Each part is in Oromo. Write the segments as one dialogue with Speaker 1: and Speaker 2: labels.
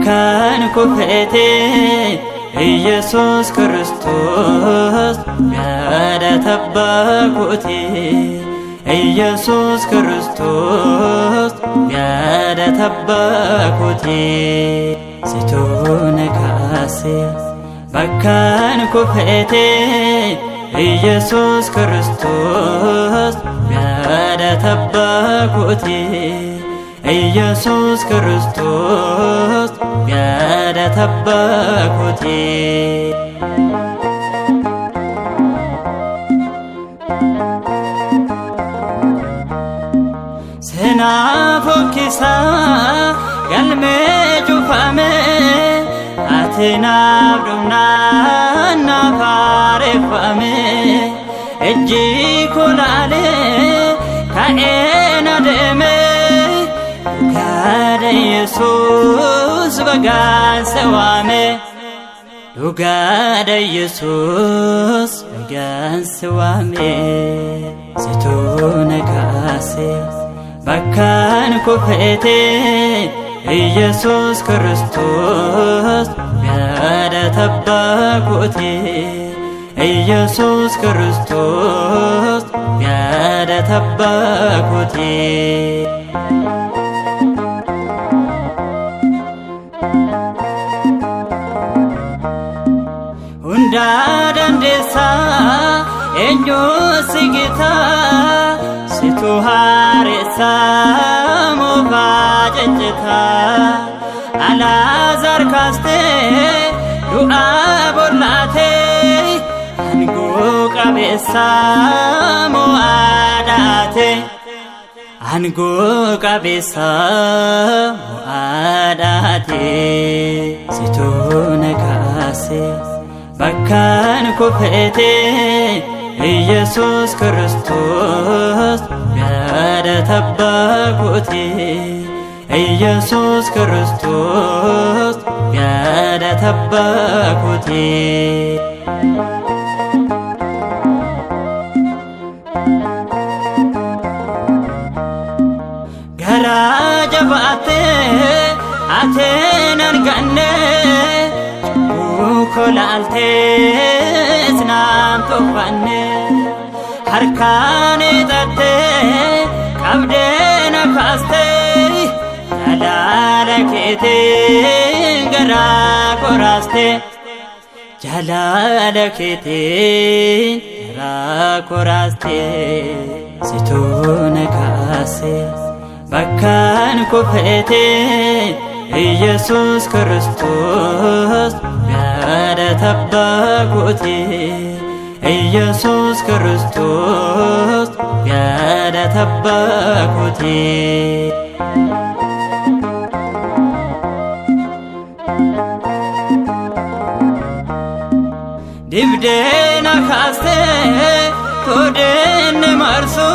Speaker 1: Bakkaan kufeetee Iyesuus Kiristoos galata abbaa kooti. Iyesuus Kiristoos galata abbaa kooti. Situu na kaase bakkaan kufeetee Iyesuus Kiristoos galata abbaa kooti. Iyesuus Kiristoos galata abbaa kooti. Seenaa fokkisaa galmee cufame ati naaf dhumnaan naaf haareffame ijji koo laalee ka'ee na deeme dhugaadha Yesuus bagaan se waame dhugaadha Yesuus bagaan se waame situu na kaase. Bakkaan kufeetee Iyesuus Kiristoos galata abbaa kooti. Iyesuus Kiristoos galata abbaa kooti. Hundaa dandeessaa eenyu si gitaa situ haaressaa moofaa ciccitaa Alaazaar kaastee du'aa bollaatee aangoo qabeessaa mo'aadhaate aangoo qabeessaa mo'aadhaate situu na kaase bakkaan kufeetee Iyesuus Kiristoos galata abbaa kooti. Iyesuus Kiristoos galata abbaa kooti. Garaa jabaattee ati nan ganne cubbuu koo laaltees naan tuffanne harkaan hiixattee qabdee na kaastee jalaala keetiin garaa koraaste jalaala keetiin garaa koraaste situu na kaase bakkaan kufeetee Iyesuus Kiristoos galata abbaa kooti. Iyesuus Kiristoos galata abbaa kooti. Dibdee na kaastee toodeen marsu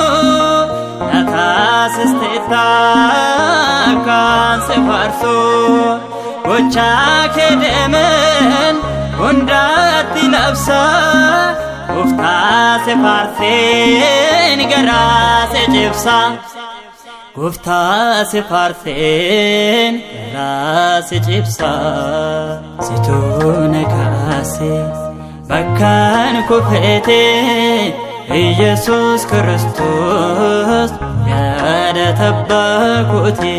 Speaker 1: na taasisteetta akkaan si faarsu gochaa kee deemeen hundaatti labsa gooftaa si faarseen garaa si cibsa gooftaa si faarseen garaa si cibsa situu na kaase bakkaan kufeetee Iyesuus Kiristoos galata abbaa kooti.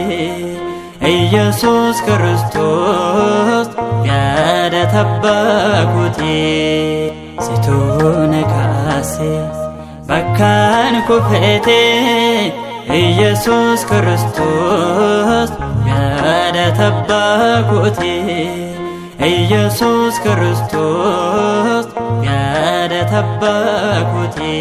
Speaker 1: Iyesuus Kiristoos galata abbaa kooti. Situu na kaase bakkaan kufeetee Iyesuus Kiristoos galata abbaa kooti. Iyesuus Kiristoos galata abbaa kooti.